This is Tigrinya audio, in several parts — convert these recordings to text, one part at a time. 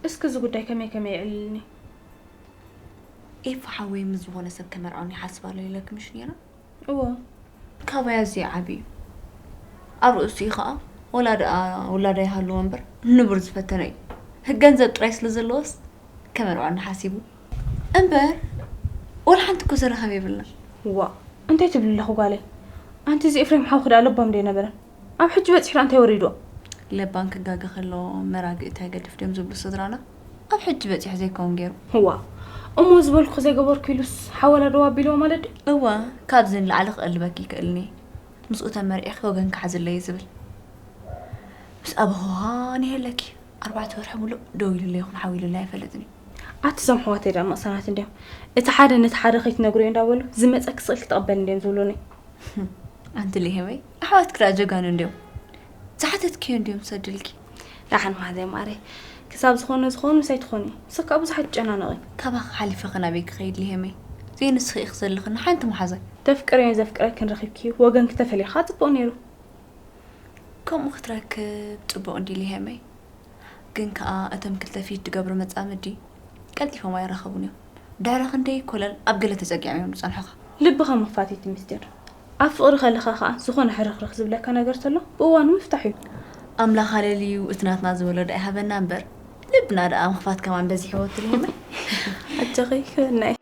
እስኪ እዚ ጉዳይ ከመይ ከመይ ይዕልልኒ። ኤፋ ሓወይ ምስ ዝኾነ ሰብ ከመርዖኒ ይሓስብ ኣሎ ኢለኪ ምሽ ነይረ? እዎ። ካባይ ኣዝዩ ዓቢ እዩ። ኣብ ርእሲኡ ኸኣ ወላ ደኣ ውላዳ ይሃልዎ እምበር ንቡር ዝፈተነ እዩ። ገንዘብ ጥራይ ስለ ዘለዎስ ከመርዖኒ ሓሲቡ እምበር ወላ ሓንቲ እኮ ዘራኸብ የብልና። ዋ እንታይ ትብሊ ኣለኹ ጓለይ? ኣንቲ እዚ ኤፍሬም ሓውኺ ደኣ ለባም ዶ ኣይነበረን? ኣብ ሕጂ በጺሑ ደኣ እንታይ ወሪድዎ? ለባም ክጋገ ከሎ መራግእቲ ኣይገድፍ ድዮም ዝብሉ ስድራና? ኣብ ሕጂ በጺሑ ዘይከውን ገይሩ። እዋ እሞ ዝበልኩ ዘይገበርኩ ኢሉስ ሓወላ ደው ኣቢልዎ ማለት ድዩ? እዋ ካብዚ ንላዕሊ ክቕልበኪ ይክእልኒ። ምስኡ ተመርዒኺ ወገንኪ ሓዝለይ ዝብል ምስ ኣበኹኻ ንሄለኪ ኣርባዕተ ወርሒ ሙሉእ ደው ኢሉለይ ይኹን ሓው ኢሉለይ ኣይፈልጥን እዩ። ኣቲ ዞም ኣሕዋተይ ደኣ መቕሰናት እንድዮም። እቲ ሓደ ነቲ ሓደ ከይትነግርዮ እንዳበሉ ዝመጸኪ ስቕ ኢልኪ ተቐበሊ እንድዮም ዝብሉኒ። ኣንቲ ሊሄመይ ኣሕዋትኪ ደኣ ጀጋኑ እንድዮም። ዝሓተትክዮ እንድዮም ዝሰድልኪ። ደሓን ማዘይ ማረይ። ክሳብ ዝኾነ ዝኾኑ ምሳይ ትኾኒ። ንስኺ ከኣ ብዙሕ ኣይትጨናነቒ። ካባኺ ሓሊፈ ኸ ናበይ ክኸይድ ሊሄመይ? ዘይንስኺ ኢኺ ዘለኺ ንሓንቲ መሓዛይ። ተፍቅርዮን ዘፍቅረክን ረኺብኪ ወገንኪ ተፈልይኺ ከኣ ጽቡቕ ነይሩ። ከምኡ ክትረክብ ጽቡቕ እንድዩ ሊሄመይ። ግን ከኣ እቶም ክልተ ፊት ድገብሩ መጻምዲ ቀልጢፎም ኣይራኸቡን እዮም። ድሕሪ ክንደይ ኮለል ኣብ ገለ ተጸጊዖም እዮም ዝጸንሑኻ። ልብኻ ምኽፋት እዩ እቲ ምስጢር። ኣብ ፍቕሪ ከለኻ ከኣ ዝኾነ ሕርኽርኽ ዝብለካ ነገር ተሎ ብእዋኑ ምፍታሕ እዩ። ኣምላኽ ኣለልዩ እቲ ናትና ዝወለዶ ኣይሃበና እምበር ልብና ደኣ ምኽፋት ከማን በዚሕዎ ትልሂመይ። ኣጆኺ ክብናይ።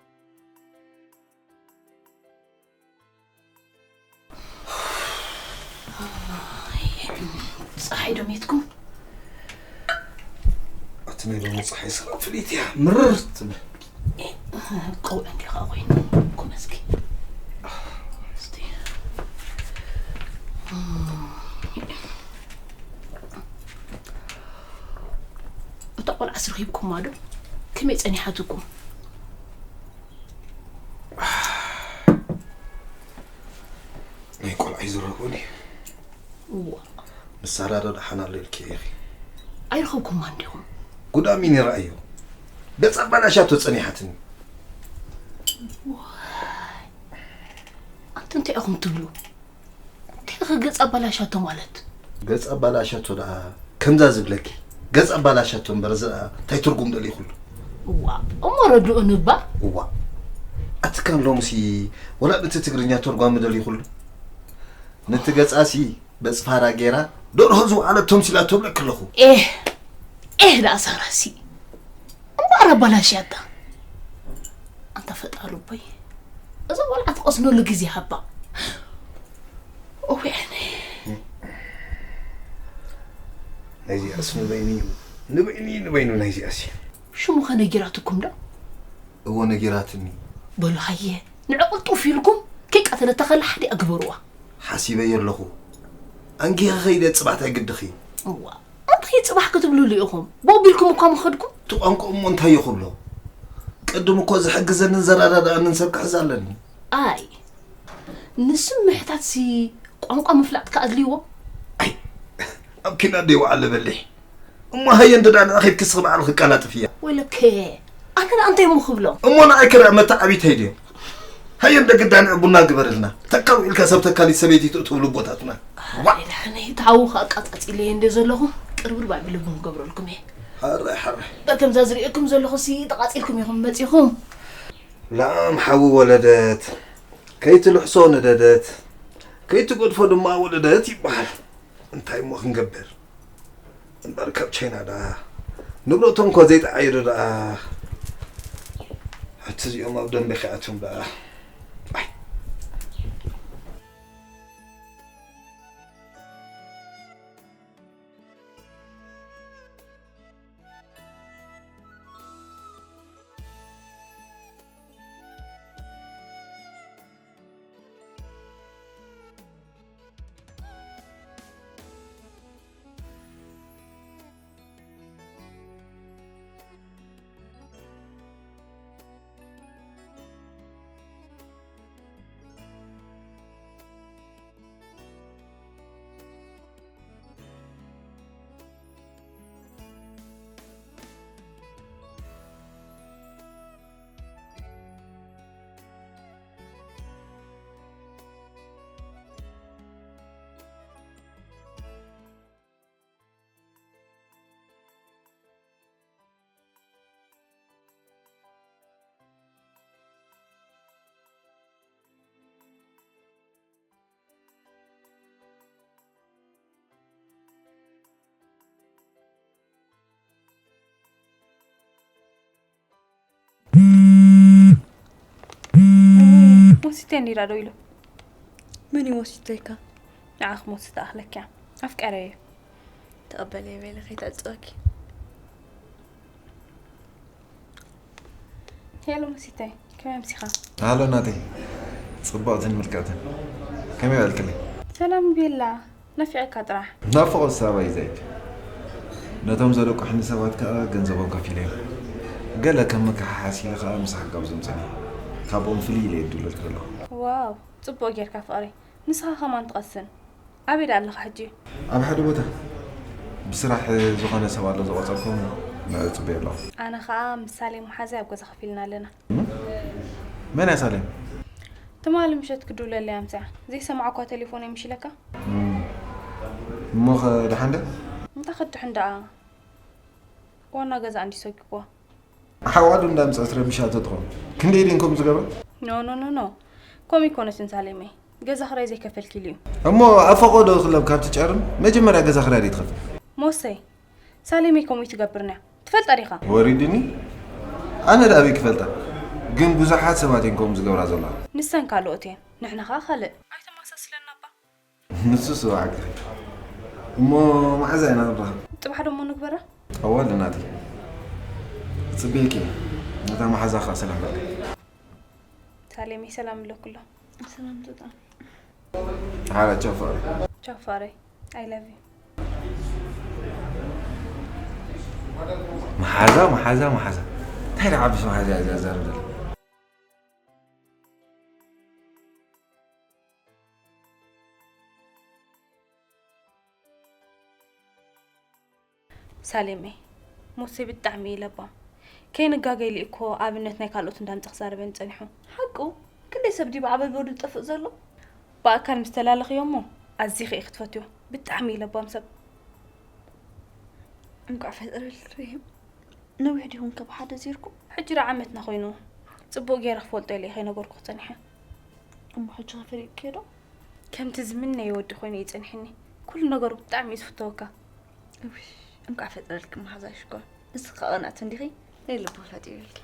ፀሓይ ዶ ሜትኩም? እቲ ናይ ሎሚ ፀሓይ ስራ ፍልይቲ እያ ምርር ትብል። ቆውዕ እንዲ ከዓ ኮይኑ ኩመስኪ። እታ ቆልዓ ስርኪብኩማ ዶ? ከመይ ፀኒሓትኩም? ናይ ቆልዓ ይዝረቦኒ እዋ ንሳራ ዶ ደሓን ኣሎ ኢልኪ ኢኺ ኣይረኸብኩማ እንዲኹም ጉዳሚ ንረኣዮ ገጻ ኣባላሻቶ ጸኒሓትኒ ኣንቲ እንታይ ኢኹም ትብሉ እንታይ ኢኺ ገጻ ኣባላሻቶ ማለት ገጻ ኣባላሻቶ ደኣ ከምዛ ዝብለኪ ገጻ ኣባላሻቶ እምበር እዚ ደኣ እንታይ ትርጉም ደሊኹሉ እዋ እሞ ረድኡኒ እባ እዋ ኣቲ ከም ሎምሲ ወላ ነቲ ትግርኛ ተርጓሚ ደሊኹሉ ነቲ ገጻሲ በጽፋራ ጌራ ደርሆ ዝወዓለት ተምሲላ ተብለኪ ኣለኹ። ኤህ ኤህ ደኣ ሳራሲ እምበኣር ኣባላሽያታ። ኣንታ ፈጣሪ ቦይ እዛ ቆልዓ ትቐስነሉ ግዜ ሃባ። እውይ ዓይነይ። ናይዚኣስ ንበይኑ እዩ ንበይኑ እዩ ንበይኑ ናይዚኣስ እዩ። ሽሙ ኸ ነጊራትኩም ዶ? እወ ነጊራትኒ። በሉ ሃየ ንዕቕልጡፍ ኢልኩም ከይቀተለታ ኸላ ሓዲኣ ግበርዋ። ሓሲበዮ ኣለኹ። ኣንጊኸ ኸይደ ጽባሕ ታይ ግድኺ? እዋ እንታይ ጽባሕ ክትብሉሉ ኢኹም? ቦቢልኩም እኳ ምኸድኩም። እቲ ቋንቋ እሞ እንታይ ይኽብሎ? ቅድም እኮ ዝሕግዘንን ዘረዳድኣንን ሰብ ክሕዝ ኣለኒ። ኣይ ንስም ምሕታትሲ ቋንቋ ምፍላጥ ከ ኣድልይዎ? ኣይ ኣብ ኪናት ደይ ወዓለ በሊሕ። እሞ ሃየ እንተ ደኣ ንኣ ኸይድኪ እስኺ ባዕልኺ ኣቃላጥፍያ። ወይለከ ኣነ ደኣ እንታይ እሞ ክብሎም? እሞ ንዓይ ክርኣ መተዓቢተይ ድዮ? ሃየ እንደ ግዳንዒ ቡና ግበርልና። ተካል ውዒልካ ሰብ ተካሊት ሰበይቲ ትእትው ልቦታትና። ዋዕ! ኣይ ደሓነይ እቲ ሓዊ ከኣ ኣቃጻጺለዮ እንደ ዘለኹ ቅርብርብ ኣቢለ ቡን ክገብረልኩም እየ። ሓራይ ሓራይ። በከምዛ ዝርእየኩም ዘለኹሲ ተቓጺልኩም ኢኹም መጺኹም። ላም ሓዊ ወለደት፣ ከይትልሕሶ ነደደት፣ ከይትገድፎ ድማ ወለደት ይበሃል። እንታይ እሞ ክንገብር? እምበር ካብ ቻይና ደኣ ንብረቶም እኳ ዘይጠዓየዱ ደኣ ሕቲ እዚኦም ኣብ ደንበ ከኣትዮም ደኣ ኣይ። ሲተይ እንዲዳ ደው ኢሉ። መን እዩ ወሲተይካ? ንዓኽ ሞት ዝተኣኽለኪያ ኣፍቀረየ። ተቐበልየ በለ ከይተዕፅወኪ። ሄሎ መሲተይ፣ ከመይ ኣምሲኻ? ሃሎ ናተይ፣ ፅብቕትን ምልክዕትን፣ ከመይ በልክለይ? ሰላም ቤላ፣ ናፊቐካ ጥራሕ። ናፍቖት ሳባይ ዛይድ። ነቶም ዘደቁሕኒ ሰባት ከዓ ገንዘቦም ከፊለዮም። ገለ ከም መከሓሓሲ ኢለ ከዓ ምሳሕ ጋብዞም ፀኒሐ። ካብኦም ፍልይ ኢለ እየ ድውለልኪ ዘለኹ። ዋው፣ ፅቡቕ ጌርካ ፍቕረይ። ንስኻ ከማን ትቐስን። ኣበይ ደኣ ኣለኻ ሕጂ? ኣብ ሓደ ቦታ ብስራሕ ዝኾነ ሰብ ኣሎ ዝቐፀርኩም፣ ንዕኡ ፅበዮ ኣለኹ። ኣነ ኸኣ ምስ ሳሌም መሓዛይ ኣብ ገዛ ኮፍ ኢልና ኣለና። መን እያ ሳሌም? ትማሊ ምሸት ክድውለለይ ኣምስያ ዘይሰማዕኳ ቴሌፎን እየ ምሽ ኢለካ። እሞ ኸ ደሓን ዶ? እንታይ ክድሕን ደኣ? ዋና ገዛ እንዲ ሰኪኳ። ሓዋዱ እንዳምፅኣት ረቢሻቶ ትኸውን። ክንደይ ድን ከምኡ ዝገብራ? ኖ ኖ ኖ ኖ፣ ከምኡ ኣይኮነትን ሳሌመይ። ገዛ ክራይ ዘይከፈልኪሉ እዩ። እሞ ኣብ ፈቐዶ ክለብ ካብ ትጨርም መጀመርያ ገዛ ክራይ ድዩ ትኸፍል? ሞሰይ፣ ሳሌመይ ከምኡ ትገብርና እያ። ትፈልጣ ዲኻ? ወሪድኒ? ኣነ ዳ ኣበይ ክፈልጣ? ግን ብዙሓት ሰባት እየን ከምኡ ዝገብራ ዘለዋ። ንሰን ካልኦት እየን፣ ንሕና ኸኣ ካልእ። ኣይተመሳስለና እባ። ንሱ ስዋዕግሪ። እሞ መዓዛ ኢና ንራኸብ? ጽባሕ ደሞ ንግበራ። ኣዋል ናተይ። እጽበየኪ እየ። ነታ መሓዛ ኸኣ ሰላም በለይ። ሳሌመይ ሰላም እለኩሎ። ሰላም ጦጣ። ሓራ ቻው ፍቕሪ። ቻው ፍቕረይ። I love you። መሓዛ መሓዛ መሓዛ። እንታይ ደኣ ዓብስ መሓዛ እያ እዛ ዘርብደል? ሳሌመይ፣ ሞሴ ብጣዕሚ እዩ ለባም። ከይንጋገ ኢሉ እኮ ኣብነት ናይ ካልኦት እንዳምጸ ክዛረበኒ ጸኒሑ። ሓቁ፣ ክንደይ ሰብ ድዩ ብዓበል በዱ ዝጠፍእ ዘሎ? ብኣካል ምስ ተላለኽዮ እሞ ኣዚኺ ኢኺ ክትፈትዮ። ብጣዕሚ እዩ ለባም ሰብ። እንኳዕ ፈጠረልኪ ሪሄም። ነዊሕ ዲኹም ካብ ሓደ ዜርኩም? ሕጂ ዶ ዓመትና ኮይኑ? ጽቡቕ ገይረ ክፈልጦ ኢለ ከይነገርኩ ጸኒሐ። እሞ ሕጂ ከ ፈሊጥክዮ ዶ? ከምቲ ዝምነዮ ወዲ ኮይኑ እዩ ጸኒሕኒ። ኩሉ ነገሩ ብጣዕሚ እዩ ዝፍተወካ። እውይ፣ እንኳዕ ፈጠረልኪ መሓዛ ሽኮር። ንስኺ ከኣ ቀናእቲ እንዲኺ፣ ናይ ልቡ ፈጢሩልኪ።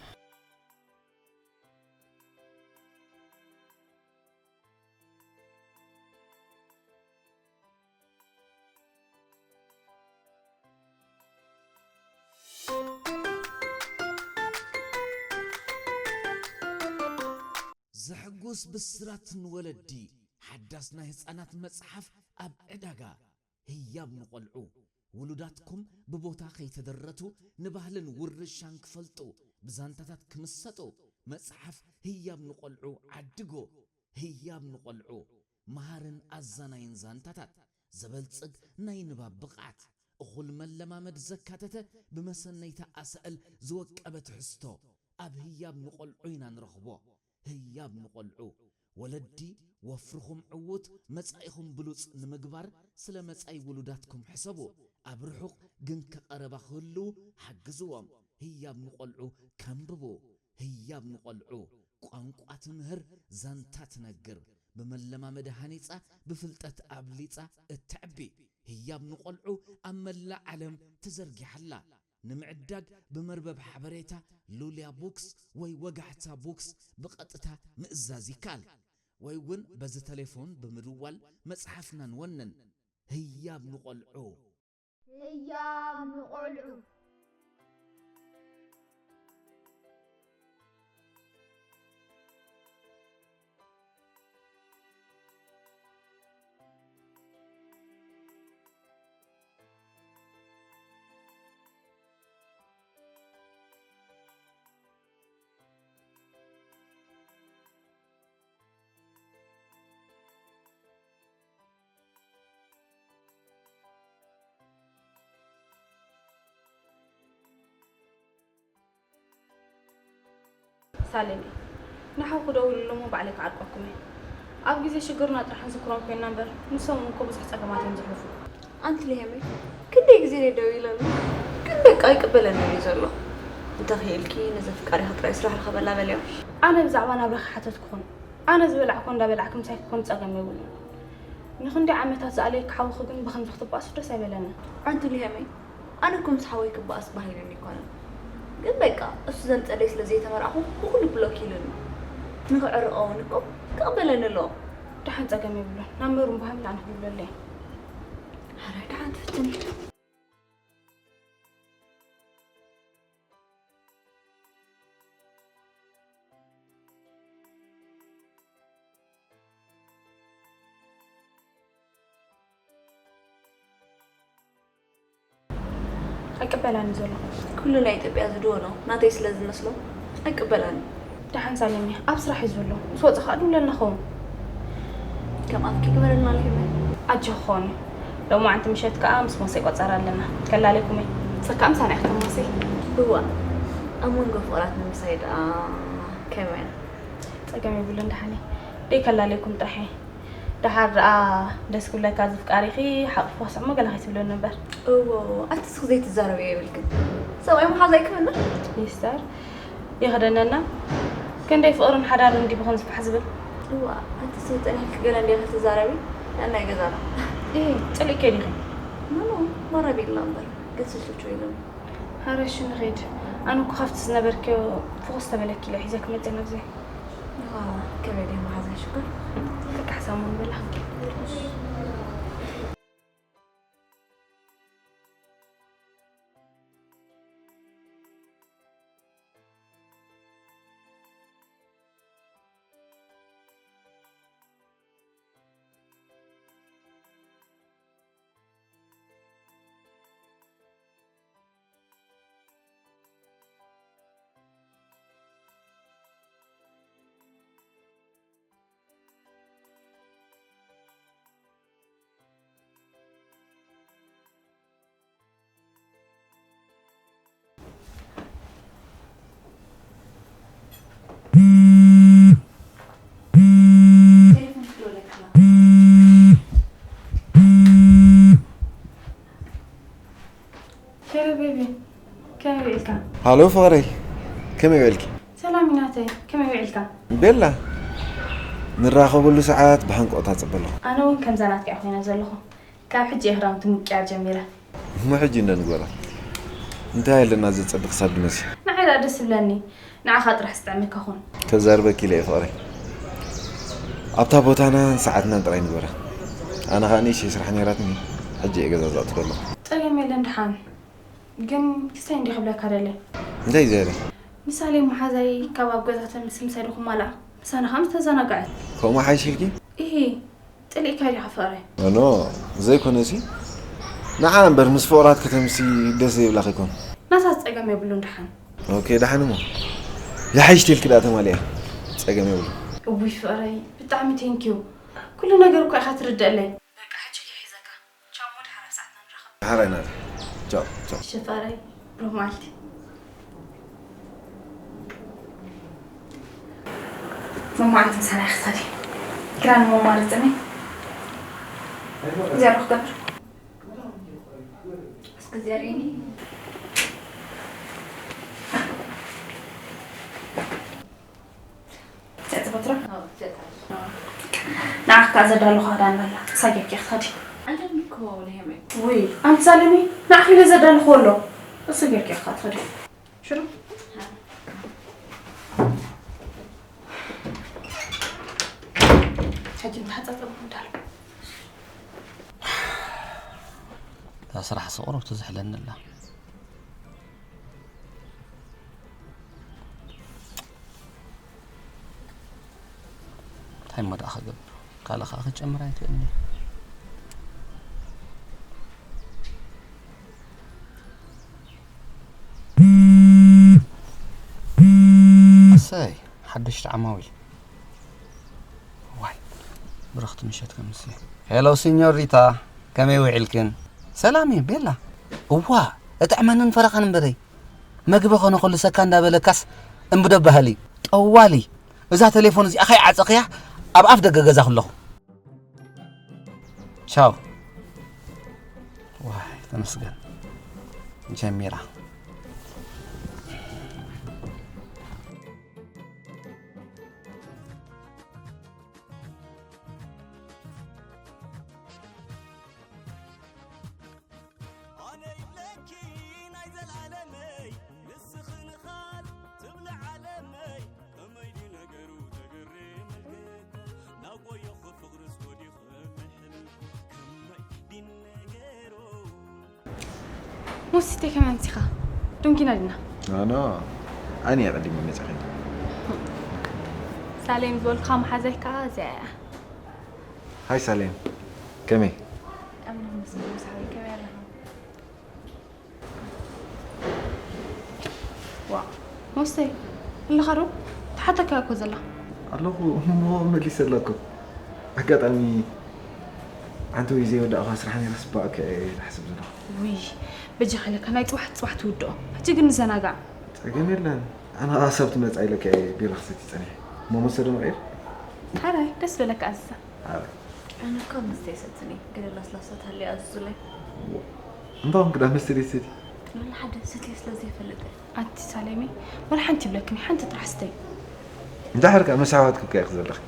ዘሐጉስ ብስራት ንወለዲ፣ ሓዳስ ናይ ህጻናት መጽሓፍ ኣብ ዕዳጋ። ህያብ ንቖልዑ፣ ውሉዳትኩም ብቦታ ከይተደረቱ ንባህልን ውርሻን ክፈልጡ፣ ብዛንታታት ክምሰጡ፣ መጽሓፍ ህያብ ንቖልዑ ዓድጎ። ህያብ ንቖልዑ፣ መሃርን ኣዛናይን ዛንታታት፣ ዘበልጽግ ናይ ንባብ ብቕዓት፣ እኹል መለማመድ ዘካተተ ብመሰነይታ ኣሳእል ዝወቀበ ትሕዝቶ፣ ኣብ ህያብ ንቖልዑ ኢና ንረኽቦ። ህያብ ንቖልዑ፣ ወለዲ ወፍርኹም ዕዉት መጻኢኹም ብሉጽ ንምግባር ስለ መጻኢ ውሉዳትኩም ሕሰቡ። ኣብ ርሑቕ ግን ከቐረባ ክህልዉ ሓግዝዎም። ህያብ ንቖልዑ ከንብቡ። ህያብ ንቖልዑ ቋንቋ ትምህር፣ ዛንታ ትነግር፣ ብመለማመዲ ሃኒጻ፣ ብፍልጠት ኣብሊጻ እተዕቢ። ህያብ ንቖልዑ ኣብ መላእ ዓለም ተዘርጊሓ ኣላ። ንምዕዳግ ብመርበብ ሓበሬታ ሉልያ ቡክስ ወይ ወጋሕታ ቡክስ ብቐጥታ ምእዛዝ ይከኣል። ወይ እውን በዚ ተሌፎን ብምድዋል መጽሓፍና ንወንን። ህያብ ንቖልዑ። ህያብ ንቖልዑ። ሳሌም፣ ንሓውኩ ደውልሉ እሞ ባዕለይ ክዓርቀኩም እየ። ኣብ ግዜ ሽግርና ጥራሕ ንዝክሮም ኮይንና እምበር፣ ንሶም እኮ ብዙሕ ጸገማት እዮም ዘሕልፉ። ኣንቲ ሊሄመይ፣ ክንደይ ግዜ እየ ደዊለሉ፣ ግን በቃ ኣይቅበለንን እዩ ዘሎ። እንተኽኢልኪ ነዚ ኣፍቃሪኺ ጥራይ ስራሕ ርኸበላ በልዮ። ኣነ ብዛዕባ ናብራኺ ሓተትኩኽን፣ ኣነ ዝበላዕኩ እንዳበላዕኪ ምሳይ ክኾን ጸገም የብሉን። ንኽንደይ ዓመታት ዝኣለየኪ ሓውኺ ግን ብኸምዚ ክትበኣሱ ደስ ኣይበለንን። ኣንቲ ሊሄመይ፣ ኣነ እኮ ምስ ሓወይ ክበኣስ ባህ ኢሉኒ ኣይኮነን። ግን በቃ እሱ ዘንጸለይ ስለ ዘይተመርዓኹ ብኹሉ ብሎክ ኢሉኒ። ንኽዕርቆ እውን እኮ ክቕበለኒ ኣለዎ። ደሓን ጸገም የብሉን። ናብ መሩን ባህም ላን ክብለለይ። ኣረ ደሓን ትፍትን። ኣይቅበላን ዘሎ። ኩሉ ናይ ኢትዮጵያ ዝድወሎ ናተይ ስለ ዝመስሎ ኣይቅበላን። ደሓን ሳለሚ ኣብ ስራሕ እዩ ዘሎ። ምስ ወጽእ ከዓ ድውለልና ኸውን። ከም ኣፍኪ ግበረልና ለሂመ። ኣጆ ኾኑ። ሎማዓንቲ ምሸት ከዓ ምስ ሞሴ ቆጸር ኣለና። ከላለይኩም እየ። ሰካ ምሳና ኢኽተን ሞሴ። እዋ ኣብ መንጎ ፍቕራት ንምሳይ ደኣ ከመያ? ጸገም የብሉን ደሓነይ። ደይ ከላለይኩም ጥራሕ እየ። ደሓር ደኣ ደስ ክብለካ እዚ ፍቃሪኺ ሓቕፍዋ ስዕሞ ገለ ከይትብለኒ እምበር። እዎ፣ ኣቲ ስኽ ዘይትዛረብዮ የብልክን። ሰብኣይ መሓዛ ኣይክበና? ሚስተር ይኽደነና። ክንደይ ፍቕርን ሓዳርን እንዲ ብኸም ዝፋሕ ዝብል። እዋ፣ ኣቲ ስኽ ጸኒሕልኪ ገለ እንዲ ክትዛረቢ? ያናይ ገዛና። እህ፣ ጸሊእከ ዲኺ? ኖ፣ ኖ፣ ማራ ቢልና እምበር። ግን ስልችው ኢሉኒ። ኧረ እሺ ንኺድ። ኣነ እኮ ካብቲ ዝነበርክዮ ፍኹስ ተበለኪ ኢለ ሒዘ ክመጽእ ናብዚ። ዋ፣ ከመይ ድዩ መሓዛ ሽኮር? ደቂ ሓሳብ ምን በላ። ሄሎ ቤቢ፣ ከመይ ውዒልካ? ሃሎ ፍቕረይ፣ ከመይ ውዒልኪ? ሰላም ናተይ፣ ከመይ ውዒልካ? ቤላ፣ ንራኸበሉ ሰዓት ብሃንቀውታ ጽበ ኣለኹ። ኣነ እውን ከምዛ ናትካ ኮይነ ዘለኹ። ካብ ሕጂ እየ ክዳውንቲ ምቅያር ጀሚረ። እሞ ሕጂ እንደ ንግበራ። እንታይ ኣለና ዘጸቢ ክሳብ ድመሲ? ንዓይ ደኣ ደስ ይብለኒ። ንዓኻ ጥራሕ ዝጥዕመካ ኩን። ከዛርበኪ ኢለ እየ ፍቕረይ። ኣብታ ቦታናን ሰዓትናን ጥራይ ንግበራ። ኣነ ኸኣ ንእሽተይ ስራሕ ነይራትኒ። ሕጂ እየ ገዛዛእቱ ከለኹ። ጸገም የለን ደሓን። ግን ክስታይ እንዲ ክብለካ ደለ። እንታይ ዘለ? ምሳሌ መሓዛይ ካብ ኣብ ገዛ ተምሲ ምሳይ ድኹም ኣላ። ምሳና ኸም ዝተዘናጋዐት። ከምኡ ሓይሽ ኢልኪ? ኢሂ፣ ጥሊእካ ዲኻ ፍቕረይ? ኖ፣ ዘይኮነሲ። ንዓ እምበር ምስ ፍቑራት ከተምሲ ደስ ዘይብላ ከይኮን። ናታ ጸገም የብሉን ደሓን። ኦኬ፣ ደሓን እሞ። ይሓይሽ ኢልኪ ደኣ ተማሊኣ። ጸገም የብሉን። እውይ ፍቕረይ፣ ብጣዕሚ ቴንኪዩ። ኩሉ ነገር እኮ ኢኻ ትርድእለይ። በቃ ሕጂ እየ ሒዘካ። ቻው፣ እሞ ደሓር ኣብ ሰዓትና ንራኸብ። ደሓር ኣይናለ። ቻው፣ ቻው። እሺ ፍቕረይ፣ ብሩኽ መዓልቲ። መማዕንቲ ምሳና ይኽተዲ። ክዳን መማርፅኒ። እዚኣ ዶ ክገብር? እስኪ እዚኣ ርኢኒ። ትዕጽ በትራ? ንዓኽ ከኣ ዘዳለኹ ክዳን በላ። እሳ ጌርኪ ኢኺ ትኸዲ። ኣለኒ እኮ ለሄመይ። ውይ፣ ኣንቲ ሳለሚ፣ ንዓኺ ኢለ ዘዳለኹ ኣሎ። እሱ ጌርኪ ኢኻ ትኸዲ። ሽሩ? ሕጂ ንተሓጻጸቡ እንዳልኩ። እታ ስራሕ ስቑሩብ ትዝሕለኒ ኣላ። እንታይ እሞ ደኣ ክገብር? ካልእ ኸኣ ክጨምር ኣይትኽእልኒ። እሰይ፣ ሓደሽቲ ዓማዊል። ዋይ፣ ብረኽቲ ምሸት ከምሲ። ሄሎ ሲኞሪታ፣ ከመይ ውዒልክን? ሰላም እዩ ቤላ። እዋ፣ እጥዕመንን ፈረኻን እምበረይ። መግቢ ኾነ ኩሉ ሰካ እንዳበለካስ እምብዶ ባህሊ። ጠዋሊ። እዛ ቴሌፎን እዚኣ ከይዓጸኽያ ኣብ ኣፍ ደገ ገዛ ከለኹ። ቻው። ዋይ፣ ተመስገን። ጀሚራ። ኣነ ይብለኪ ናይ ዘላለመይ፣ ንስኺ ንኻል ትብሊ ዓለመይ። ከመይ ድዩ ነገሩ ተገርሚ ሙስቲ ከመይ ኣምሲኻ? ደንጊና ዲና? ኣና ኣነ እየ ቀዲመ መፂኺ። ሳሌም ዝበልካ መሓዛይ ከዓ እዚኣ እያ። ሃይ ሳሌም፣ ከመይ? ኣምላኽ ይመስገን፣ ምስ ሓወይ ከመይ ኣለኻ? ዋ፣ ሙስቲ፣ ኣለኻ ዶ? ተሓተካ እኮ ዘላ። ኣለኹ እሞ መሊሰ ኣለኩ። ኣጋጣሚ ሓንቲ ወይ ዘይወዳእኳ ስራሕ ነይራ ስባእካ እየ ዝሓስብ ዘለኹ። ውይ፣ በጃኻ ኢለካ ናይ ፅባሕ ፅባሕ ትውድኦ። ሕጂ ግን ንዘናጋዕ። ፀገም የለን። ኣነ ኸዓ ሰብ ትመፃ ኢለካ እየ ቢራ ክሰቲ ፀኒሐ። እሞ መስተ ዶ ምቕይር? ሓራይ፣ ደስ በለካ ኣዚዛ። ሓራይ። ኣነ እኮ መስተ ይሰትን እየ፣ ገለ ለስላሳ ተሃልያ ኣዝዙለይ። እንታይ ኾንክ ደኣ መስተ ደይትሰቲ? ወላ ሓደ ሰትየ ስለ ዘይፈልጥ እየ። ኣቲ ሳሌመይ፣ ወላ ሓንቲ ይብለክን እየ፣ ሓንቲ ጥራሕ ስተይ። እንድሕር ከኣ ምስ ኣሕዋትኪ እኮ ኢኺ ዘለኺ።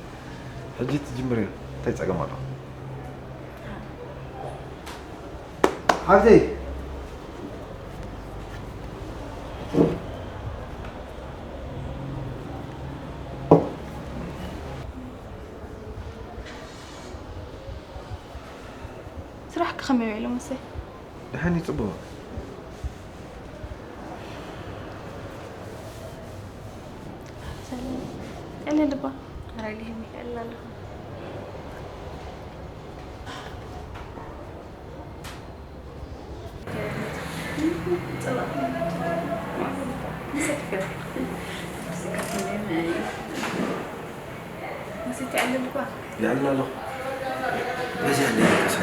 ሕጂ ትጅምርዮ፣ እንታይ ጸገም ኣለዎ? ሓብተይ። ስራሕኪ ከመይ ውዒሉ ሙሴ? ደሓን እዩ፣ ጽቡቕ። ሰላም። ቀለል እባ። ራጊ ይከኣል ኣለኹ። ጽቡቕ። ንሰክር። ንሰክር። ንሰክር። ይዕልል ኣለኹ። በዚያ እንደ ይቀሰ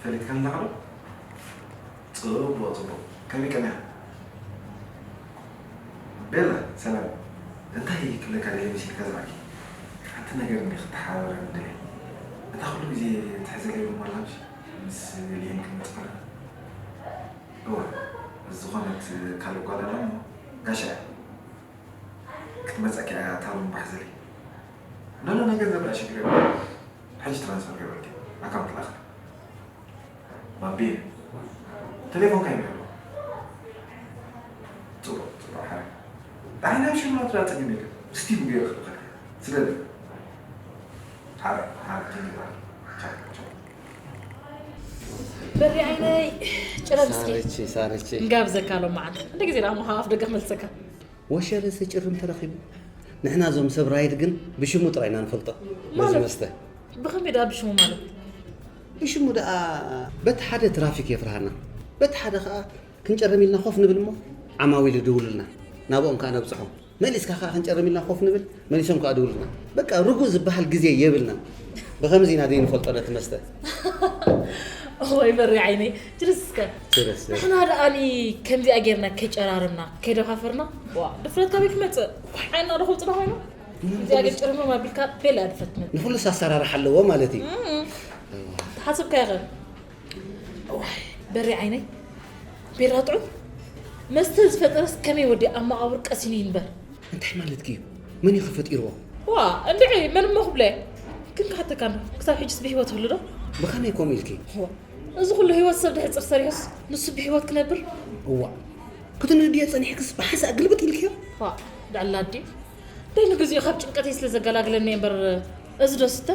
ፈሊጥካኒ ኣለኻ ዶ? ጽቡቕ ጽቡቕ። ከመይ ቀኒኻ? ቤላ ሰላም። እንታይ ክብለካ ደልየ መሲልካ ዝረኣኪ? ሓንቲ ነገር እንዲ ክተሓባበረኒ ደልየ። እታ ኩሉ ግዜ ትሕዘለይ እሞ ኣላ ምሽ? ምስ ሊን ክንመጽእ ከለና። እወ፣ ዝኾነት ካልእ ጓል ኣላ እሞ ጋሻ እያ። ክትመጸኪ እያ እታ ሩምባ ሕዘለይ። ኖ ኖ፣ ነገር ዘብላ ሽግር የብሉ። ሕጂ ትራንስፈር ገበርኪ ኣካውንት ላእኽላ። ባቢ፣ ተሌፎንካ ይብሎ። ጽቡቕ ጽቡቕ ሓረ። ዳሕና ሽማት ዳ ጸገም የለን። ስቲቭ ገይሩ ክልኸልካ። ስለዚ ሓረ ሓረ ትንግባል። ቻው ቻው። በሪ ዓይነይ ጭረምስኪ ሳርቺ ሳርቺ እንጋብዘካ ሎም መዓልቲ እንደ ግዜ ደኣ ምሃብ ኣፍ ደገ ክመልሰካ ወሸለ ሰጭርም ተረኺቡ። ንሕና እዞም ሰብ ራይድ ግን ብሽሙ ጥራይ ኢና ንፈልጦ። በዚ ማለት? መስተ። ብኸመይ ደኣ ብሽሙ ማለት? ብሽሙ ደኣ በቲ ሓደ ትራፊክ የፍርሃና፣ በቲ ሓደ ኸኣ ክንጨርም ኢልና ኮፍ ንብል እሞ ዓማዊል ይድውሉልና፣ ናብኦም ከኣ ነብጽሖም። መሊስካ ከኣ ክንጨርም ኢልና ኮፍ ንብል፣ መሊሶም ከኣ ድውሉልና። በቃ ርጉእ ዝበሃል ግዜ የብልናን። ብኸምዚ ኢና ዘይንፈልጦ ነቲ መስተ። ወይ በሪ ዓይነይ ችርስ እስከ ችርስ ንሕና ደኣኒ ከምዚኣ ጌርና ከይጨራርምና ከይደፋፈርና ዋ ድፍረት ካበይ ክመፅእ ዓይና ዶ ክውፅና ኮይኑ እዚኣ ግን ጭርምም ኣቢልካ ቤላ ድፍረት ትመፅእ ንኩሉስ ኣሰራርሓ ኣለዎ ማለት እዩ ተሓስብካ ይኸ ዋይ በሪ ዓይነይ ቢራ ጥዑም መስተ ዝፈጠረስ ከመይ ወዲ ኣብ መቓብር ቀሲኑ ይንበር እንታይ ማለትኪ እዩ? መን እዩ ከፈጢርዎ? ዋ እንድዒ መን እሞ ክብሎ እየ? ግን ክሓተካ እንዶ ክሳብ ሕጅስ ብህይወት ይህሉ ዶ? ብኸመይ ከምኡ ኢልኪ? ዋ እዚ ኩሉ ህይወት ሰብ ድሕፅር ሰሪሑስ ንሱ ብህይወት ክነብር? እዋእ ክትንህድዮ ፀኒሕክስ ብሓንሳእ ግልብጥ ኢልክዮ? ዋ ድዕላ ድዩ? ደይ ንግዚኡ ካብ ጭንቀተይ ስለ ዘገላግለኒ እየ እምበር እዚ ዶ ስተ?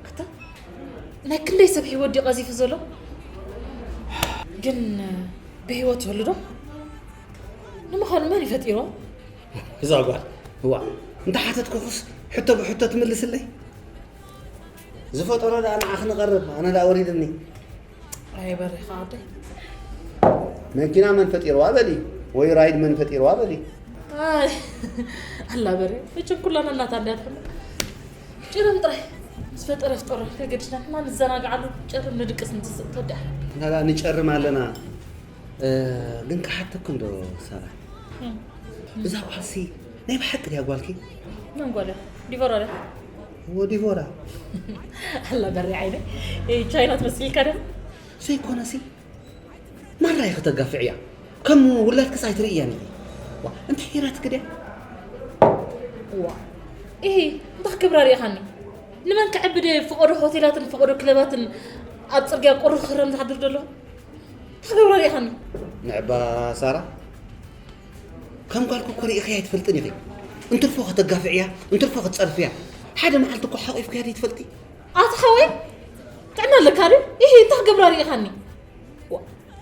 ኣታ ናይ ክንደይ ሰብ ህይወት ድዩ ቀዚፉ ዘሎ? ግን ብህይወት ይህሉ ዶ? ንምዃኑ መን እዩ ፈጢርዎ? እዛ ጓል እዋእ እንተሓተትኩኽስ ሕቶ ብሕቶ ትምልስለይ? ዝፈጠሮ ደኣ ንዓኺ ንቐርብ ኣነ ደኣ ወሪድኒ። ኣየ በሪኻ ዓደይ። መኪና መን ፈጢርዋ በሊ ወይ ራይድ መን ፈጢርዋ በሊ። ኣይ ኣላ በሬ መቸም ኩላና እናታ እንድያ ትሕሉ። ጭርም ጥራይ ምስ ፈጠረ ፍጠሮ ከገድሽና ሕና ንዘናግዓሉ ጨርም ንድቅስ ንትስእ ተወዲኣ። ናላ ንጨርም ኣለና። ግን ክሓተኩ እንዶ ሳራ እዛ ጓልሲ ናይ ብሓቂ ድያ ጓልኪ? መን ጓል እያ? ዲቦራ ድያ? እዎ ዲቦራ። ኣላ በሪ ዓይነ ቻይና ትመስል ኢልካ ደም ዘይኮነሲ ማራ ኢኺ ተጋፍዕያ። ከም ውላድክስ ኣይትርእያን ኢኺ። ዋ፣ እንታይ ጌራትኪ ድያ? ዋ፣ ኢሂ፣ እንታይ ክገብራ ርኢኻኒ? ንመን ከዕብደ ፈቐዶ ሆቴላትን ፈቐዶ ክለባትን ኣብ ጽርግያ ቁሪ ክረም ዝሓድር ዘሎ? እንታይ ክገብራ ርኢኻኒ? ንዕባ ሳራ፣ ከም ጓልኩ እኮ ርኢኽያ ኣይትፈልጥን ኢኺ። እንትርፎ ከተጋፍዕያ፣ እንትርፎ ክትጸርፍያ። ሓደ መዓልቲ እኮ ሓቂፍክያ ዶ ትፈልጢ? ኣታ ሓወይ፣ ጥዕና ኣለካ ድዩ? ኢሂ፣ እንታይ ክገብራ ርኢኻኒ? ዋ፣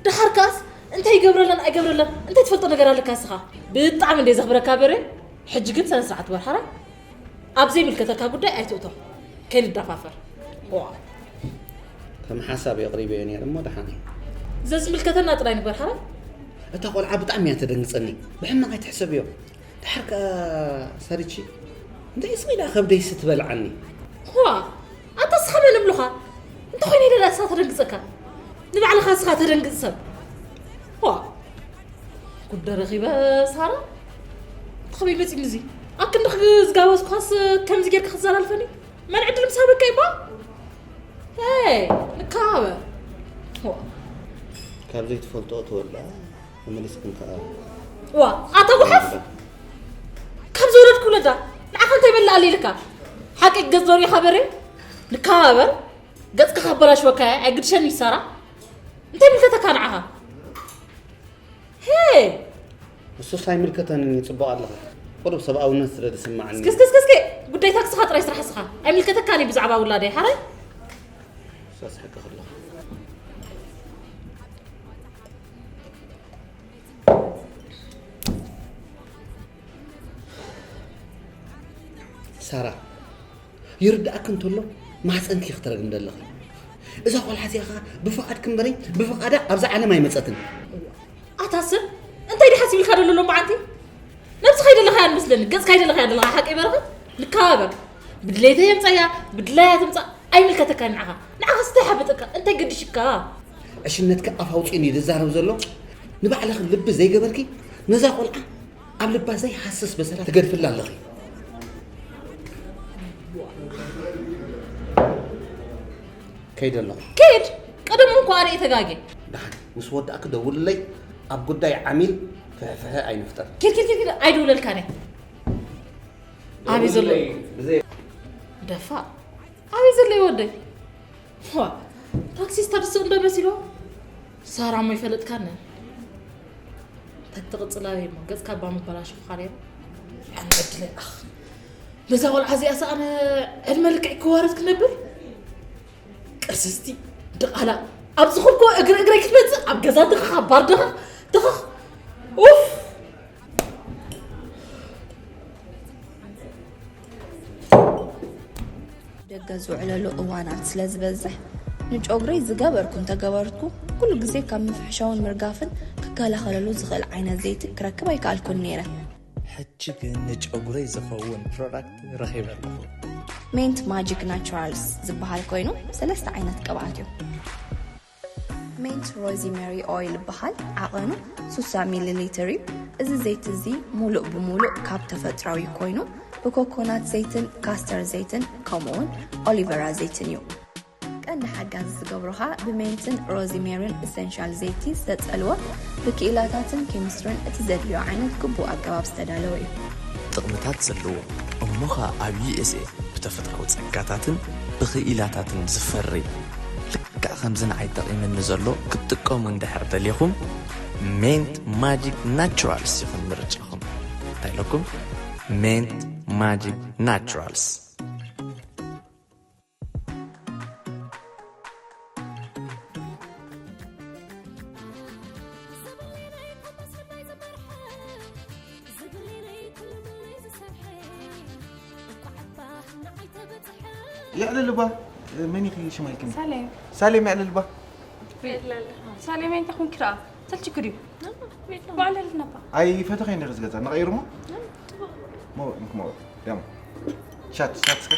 ደሓር ከኣስ እንታይ ይገብረለን ኣይገብረለን እንታይ ትፈልጦ ነገር ኣለካ እስኻ? ብጣዕሚ እንደ ዘኽብረካ በረ። ሕጂ ግን ስነ ስርዓት በርሃራ ኣብ ዘይምልከተካ ጉዳይ ኣይትእቶ። ከይንዳፋፈር። ዋ፣ ከም ሓሳብ የቕሪበዮ ነይረ እሞ ደሓን እዩ። ዘዝምልከተና ጥራይ ንግበር ሓራ። እታ ቆልዓ ብጣዕሚ እያ ተደንግጸኒ። ብሕማቕ ኣይትሕሰብዮ። ድሓር ከኣ ሳሪቺ እንታይ ስቕ ኢላ ከብደይ ስትበልዓኒ። ዋ፣ ኣታ እስኻ መን እብሉኻ? እንተኾይነ ኢለ እሳ ተደንግጸካ። ንባዕልኻ እስኻ ተደንግጽ ሰብ። ዋ፣ ጉድ ረኺበ ሳራ። እንታይ ከመይ መጺኒ እዚ? ኣብ ክንድኺ ዝጋበዝኳስ ከምዚ ጌርካ ክትዘላልፈኒ? መን ዕድል ምስ ሃበካ እባ? ሄይ፣ ንከባበር። ዋ። ካብ ዘይትፈልጦ ትወልዳ ተመሊስክን ከኣ ዋ፣ ኣታ ጉሓፍ! ካብ ዝወለድኩ ውለዳ ንዓኻ እንታይ መላኣሊ ኢልካ? ሓቂ ገጽ ዶ ሪኢኻ በሬ? ንከባበር። ገጽካ ካበላሽወካ እየ፣ ኣይግድሸኒ ይሳራ። እንታይ ምልከተካ ንዓኻ? ሄ! ንሱስ ኣይምልከተንን እዩ፣ ጽቡቕ ኣለኺ። ቁሩብ ሰብኣውነት ስለ ዝስማዓኒ። እስከ እስከ እስከ እስከ ጉዳይ ታክስኻ ጥራይ ስራሕ እስኻ። ኣይምልከተካን እዩ ብዛዕባ ውላደይ፣ ሓራይ? ሳስሓቂ ከለኹ። ሳራ፣ ይርዳእኪ እንተሎ ማህፀንኪ ክትረግሚ ዘለኺ። እዛ ቆልዓ እዚኣ ኸዓ ብፍቓድኪ እምበረይ ብፍቓዳ ኣብዛ ዓለም ኣይመፀትን። ኣታ ሰብ እንታይ ድሓስ ይብልካ ደሎ ሎማዓንቲ? ነብስኻ ይደለኻ እያ መስለኒ፣ ገጽካ ይደለኻ እያ ደለኻ። ሓቂ በረኸት ንከባበር። ብድሌተይ የምጻያ፣ ብድላያ ትምጻእ ኣይምልከተካን ንዓኻ። ንዓኻ ስታይ ሓበጠካ፣ እንታይ ገድሽካ? ዕሽነትኪ ኣፍ ኣውፂኡኒ ዝዛረብ ዘሎ ንባዕልኺ ልቢ ዘይገበርኪ ነዛ ቆልዓ ኣብ ልባ ዘይሃስስ በሰላ ትገድፍላ ኣለኺ። ከይደ ኣለኹ። ከይድ ቀደም እኮ ኣነ ተጋጌ። ደሓን ምስ ወዳእኪ ደውልለይ። ኣብ ጉዳይ ዓሚል ፍሕፍሐ ኣይንፍጠር። ኪድ ኪድ ኪድ ኪድ ኣይደውለልካን እየ። ኣበይ ዘሎ? ብዘይ ደፋ ኣበይ ዘሎ ይወደይ? ዋ ታክሲ ስታርስ እንዶ መሲሎ ሳራ እሞ ይፈለጥካነ። ተትቕጽል ኣበይ እሞ ገጽካ እባ ምበላሸኹ ካልዮ። ኣነ ዕድለይ ኣኽ ነዛ ቆልዓ እዚኣ ሰኣነ ዕድመ ልክዕ ክዋረድ ክነብር። ቅርስስቲ ድቓላ ኣብ ዝኹብኮ እግሪ እግረይ ክትመጽእ ኣብ ገዛ ድኻ ባር ድኻ ድኻ ኡፍ ደገ ዝውዕለሉ እዋናት ስለ ዝበዝሕ ንጨጉረይ ዝገበርኩ እንተገበርኩ ኩሉ ግዜ ካብ ምፍሕሻውን ምርጋፍን ክከላኸለሉ ዝኽእል ዓይነት ዘይቲ ክረክብ ኣይከኣልኩን ነይረ። ሕጂ ግን ንጨጉረይ ዝኸውን ፕሮዳክት ረኺበ ኣለኹ። ሜንት ማጂክ ናቹራልስ ዝበሃል ኮይኑ ሰለስተ ዓይነት ቅብኣት እዩ። ሜንት ሮዚመሪ ኦይል ይበሃል። ዓቐኑ ሱሳ ሚሊ ሊትር እዩ። እዚ ዘይቲ እዚ ሙሉእ ብሙሉእ ካብ ተፈጥራዊ ኮይኑ ብኮኮናት ዘይትን ካስተር ዘይትን ከምኡ እውን ኦሊቨራ ዘይትን እዩ። ቀንዲ ሓጋዚ ዝገብሩኻ ብሜንትን ሮዚሜርን ኢሰንሻል ዘይቲ ዝተጸልወ ብክኢላታትን ኬሚስትርን እቲ ዘድልዮ ዓይነት ግቡእ ኣገባብ ዝተዳለወ እዩ። ጥቕምታት ዘለዎ እሞኻ ኣብ ዩ ኤስ ኤ ብተፈጥራዊ ጸጋታትን ብኽኢላታትን ዝፈሪ ልክዕ ከምዚ ንዓይ ጠቒምኒ ዘሎ ክትጥቀሙ እንድሕር ደሊኹም ሜንት ማጂክ ናቹራልስ ይኹን ምርጫኹም። እንታይ ኢለኩም? ሜንት ማጂክ ናቹራልስ። የዕልልባ መን ኢኺ ሽማይክን? ሳሌም። ሳሌም የዕልልባ። ሳሌም እንታይ ኮንኪ ደኣ? ሰልችኪ ድዩ? ባዕለልና እባ። ኣይፈተኸ እንደ ዝገዛ ንቐይር ሞ? ሞ እንክሞ ያም ሻት ሻት እስከ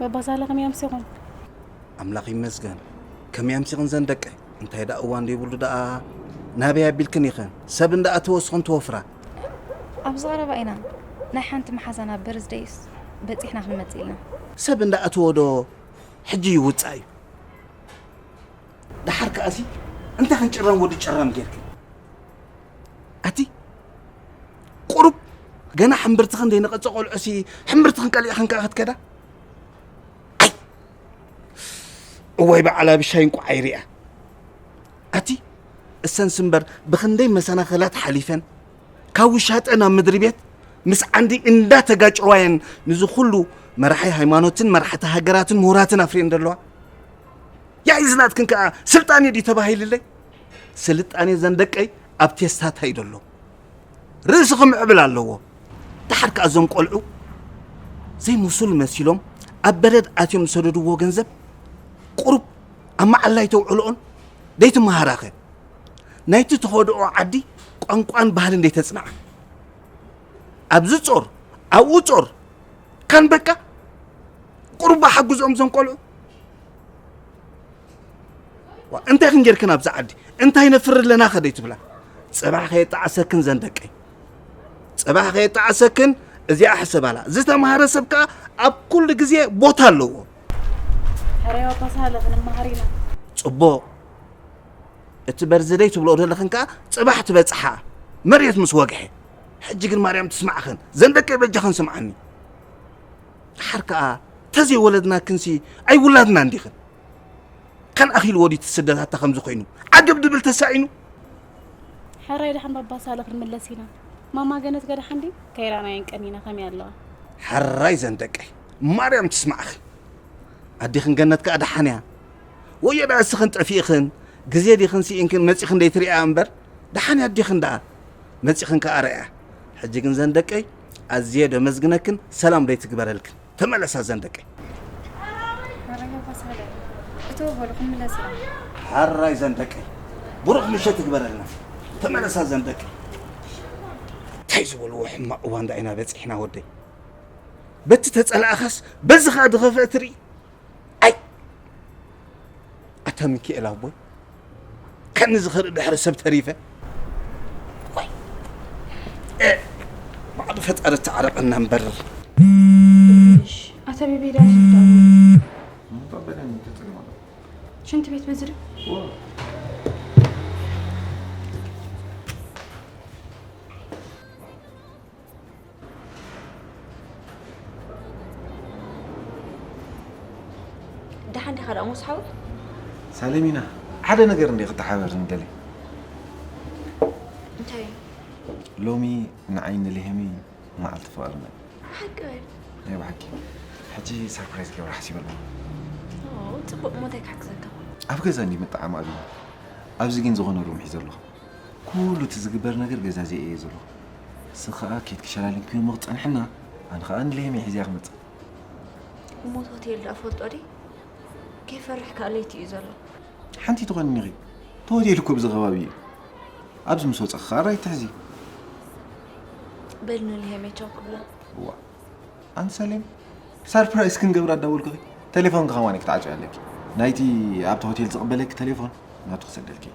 ባባ ሳለ ከመይ ኣምሲኹም? ኣምላኽ ይመስገን። ከመይ ኣምሲኽን ዘን ደቀይ? እንታይ ደኣ እዋን ዘይብሉ ደኣ ናበይ ኣቢልክን ኢኽን? ሰብ እንዳ ኣተወስኽን ትወፍራ። ኣብዚ ቀረባ ኢና ናይ ሓንቲ መሓዛና በርዝደይስ በጺሕና ክንመጽእ ኢልና። ሰብ እንዳ ኣተወዶ ሕጂ ይውጻእ እዩ። ደሓር ከኣሲ እንታይ ክንጭረም ወዲ ጭረም ጌርክን? ኣቲ ቁሩብ ገና ሕምብርትኽን ዘይነቐጸ ቆልዑሲ ሕምብርትኽን ቀሊዕኽን ከኣ ክትከዳ? ኣይ! እዋይ በዓል ኣብሻይ እንቋዕ ኣይሪኣ። ኣቲ እሰንስ እምበር ብኽንደይ መሰናኸላት ሓሊፈን ካብ ውሻጠ ናብ ምድሪ ቤት ምስ ዓንዲ እንዳተጋጨዋየን ንዚ ኩሉ መራሒ ሃይማኖትን መራሕቲ ሃገራትን ምሁራትን ኣፍሪየን ዘለዋ። ያይ ዝናትክን ከኣ ስልጣኔ ድዩ ተባሂልለይ? ስልጣኔ ዘን ደቀይ ኣብ ቴስታታይ ደሎ። ርእስኺ ምዕብል ኣለዎ። ደሓር ከኣ እዞም ቆልዑ ዘይምሱል መሲሎም ኣብ በረድ ኣትዮም ዝሰደድዎ ገንዘብ ቁሩብ ኣብ መዓላይ ተውዕልኦን ደይትመሃራኸ? ናይቲ ተኸድኦ ዓዲ ቋንቋን ባህልን ደይተጽንዓ? ኣብዚ ጾር ኣብኡ ጾር ካን በቃ ቁሩብ ሓግዝኦም እዞም ቆልዑ። ዋ፣ እንታይ ክንጌርክን ኣብዚ ዓዲ እንታይ ነፍሪ ኣለና ከደይ ትብላ? ጽባሕ ከየጣዓሰክን ዘን ደቀይ፣ ጽባሕ ከየጣዓሰክን እዚኣ ሕሰባላ። ዝተምሃረ ሰብ ከኣ ኣብ ኩሉ ግዜ ቦታ ኣለዎ። ሕራይ ኣባሳለ ክንመሃር ኢና። ጽቡቕ። እቲ በርዝደይ ትብልኦ ዘለኽን ከኣ ጽባሕ ትበጽሓ መሬት ምስ ወግሐ። ሕጂ ግን ማርያም ትስማዕኽን ዘን ደቀይ በጃኽን ስምዓኒ። ደሓር ከኣ ተዘይወለድናክንሲ ኣይውላድና እንዲኽን። ከን ኣኺልዎ ድዩ እቲ ስደት ኣታ ከምዚ ኮይኑ ዓገብ ድብል ተሳኢኑ። ሕራይ ደሓን ባባ ሳለ ክንምለስ ኢና። ማማ ገነት ገ ደሓን ድዩ? ከይራናየን ቀኒና ከመይ ኣለዋ? ሕራይ ዘን ደቀይ ማርያም ትስማዕኽን። ኣዴኽን ገነት ከኣ ደሓን እያ። ወዮ ደኣ እስኽን ጠፊእኽን ግዜ ዲኽን ስኢንክን መጺኽን ደይትርእያ እምበር ደሓን እያ ኣዴኽን ደኣ። መጺኽን ከኣ ረእያ። ሕጂ ግን ዘን ደቀይ ኣዝየ ደመስግነክን ሰላም ደይትግበረልክን። ተመለሳ ዘን ደቀይ። ሕራይ ኣባ ሳለ እቶ በሉ ክንምለስ ኢና። ሕራይ ዘን ደቀይ ብሩኽ ምሸት ትግበረልና። ተመለሳ ዘን ደቀይ። እንታይ ዝበልዎ ሕማቕ እዋን ደኣ ኢና በጺሕና ወደይ። በቲ ተጸላእኻስ በዚ ኸኣ ድኸፍአ ትርኢ። ኣይ ኣታ ሚኪኤል ኣቦይ ከኒ ዝኽርኢ ድሕሪ ሰብ ተሪፈ። ዋይ፣ እ፣ ባዕሉ ፈጣሪ ተዓረቐና እምበር። እሺ፣ ኣታ ቢቢ ዳን ሽንት ቤት በዚ ድዩ? ደሓን ዲኻ ደኣ ሞስ ሓወይ? ሳሌሚና፣ ሓደ ነገር እንደ ክተሓባበርኒ ደልየ። እንታይ እዩ? ሎሚ ንዓይ ንልሄሚ መዓልቲ ፍቕርና እዩ። ብሓቂ በል። ናይ ብሓቂ። ሕጂ ሰርፕራይዝ ክገብራ ሓሲበ ኣለኹ። ኦ፣ ጽቡቕ። እሞ እንታይ ክሕግዘካ? ኣብ ገዛ እንዲ ምጥዓም ኣብዩ። ኣብዚ ግን ዝኾነ ሩም ሒዘ ኣለኹ። ኩሉ እቲ ዝግበር ነገር ገዛዚአ እየ ዘለኹ። ንስኺ ከኣ ኬድኪ ሸላሊምክዮ እሞ ክትጸንሕና፣ ኣነ ከኣ ንልሄሚ ሒዘያ ክመጽእ። እሞ እቲ ሆቴል ደኣ ፈልጦ ድዩ? ከይፈርሕ ከኣ ለይቲ እዩ ዘሎ። ሓንቲ ትኾንኒ ኢኺ። እቲ ሆቴል እኮ ኣብዚ ከባቢ እዩ። ኣብዚ ምስ ወጻኺ ከኣ ራይት ትሕዚ። በል ንልሄሚ ቻው ክብላ። እዋ። ኣንቲ ሰሌም፣ ሰርፕራይዝ ክንገብራ እንዳበልኩኺ፣ ቴሌፎንኪ ከማን ክትዓጽዮ ኣለኪ። ናይቲ ኣብቲ ሆቴል ዝቕበለኪ ቴሌፎን ናቱ ክሰደልኪ።